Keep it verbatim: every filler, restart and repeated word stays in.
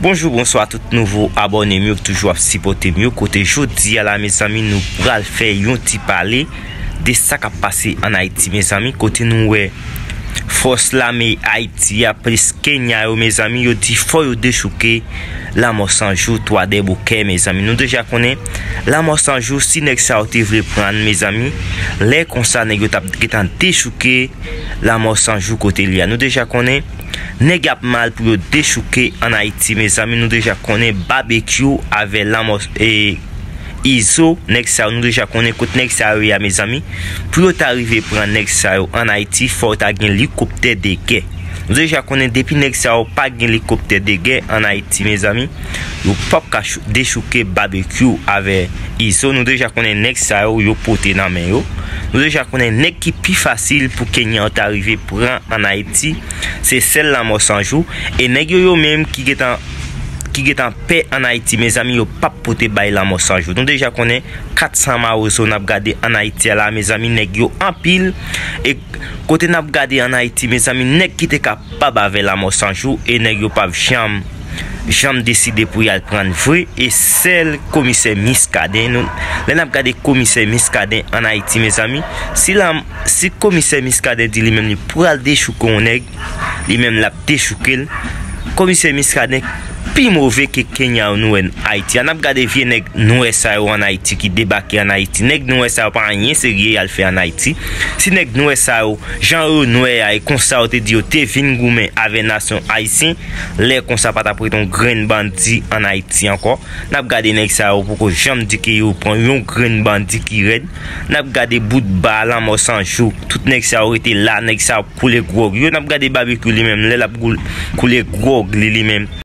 Bonjou, bonswa tout nouvo abòne m yo ki toujou ap sipòte m yo. Kote jodi a la, mezanmi, nou pral fè yon ti pale de sa k ap pase ann Ayiti, mezanmi. Kote nou wè fòs lame Ayiti a plis Kenya yo, mezanmi, yo di fò yo dechouke Lanmò San Jou, Twadèboukè, mezanmi. Nou deja konnen Lanmò San Jou, si nèg sa yo te vle pran, mezanmi, lè konsa nèg yo t ap gentan dechouke Lanmò San Jou kote li a. Nou deja konnen nèg ap mal pou yo dechouke ann Ayiti, mezanmi. Nou deja konnen Babekyou avè Lanmò, e, Izo, nèg sa yo, nou deja konnen kot nèg sa yo ye a, mezanmi. Pou yo ta rive pran nèg sa yo ann Ayiti, fò yo ta gen likoptè de gè. Nou deja konnen depi nèg sa yo pa gen likoptè de gè ann Ayiti, mezanmi, yo p ap ka chou-, dechouke Babekyou avè Izo. Nou deja konnen nèg sa yo, yo pote nan men yo. Nou deja konnen nèg ki pi fasil pou Kenya yo ta rive pran ann Ayiti, se sèl Lanmò San Jou. E nèg yo, yo menm ki gentan, ki gentan pè ann Ayiti, mezanmi, yo p ap pote bay Lanmò San Jou. Nou deja konnen kat san mawozo n ap gade ann Ayiti a la, mezanmi, nèg yo anpil. E kote n ap gade ann Ayiti, mezanmi, nèg ki te kapab avè Lanmò San Jou, e nèg yo p ap janm, janm deside pou y al pran vre. E sèl komisè Miskaden, nou, lè n ap gade komisè Miskaden ann Ayiti, mezanmi, si la, si komisè Miskaden di li menm li pral dechouke yon nèg, li menm l ap dechouke l. Komisè Miskaden pi move ke Kenya yo nou wè ann Ayiti. Ann ap gade vye nèg nwè sa yo ann Ayiti ki debake ann Ayiti. Nèg nwè sa yo pa anyen serye y al fè ann Ayiti. Si nèg nwè sa yo, jan yo nwè a, e konsa yo te di yo te vin goumen avè nasyon ayisyen, lè konsa pa t ap ret yon grenn bandi ann Ayiti ankò. N ap gade nèg sa yo poko janm di ke yo pran yon grenn bandi ki rèd. N ap gade Boutba, Lanmò San Jou, tout nèg sa yo rete la, nèg sa yo ap koule gwòg yo. N ap gade Babekyou li menm, lè l ap goul-, koule gwòg li, li menm.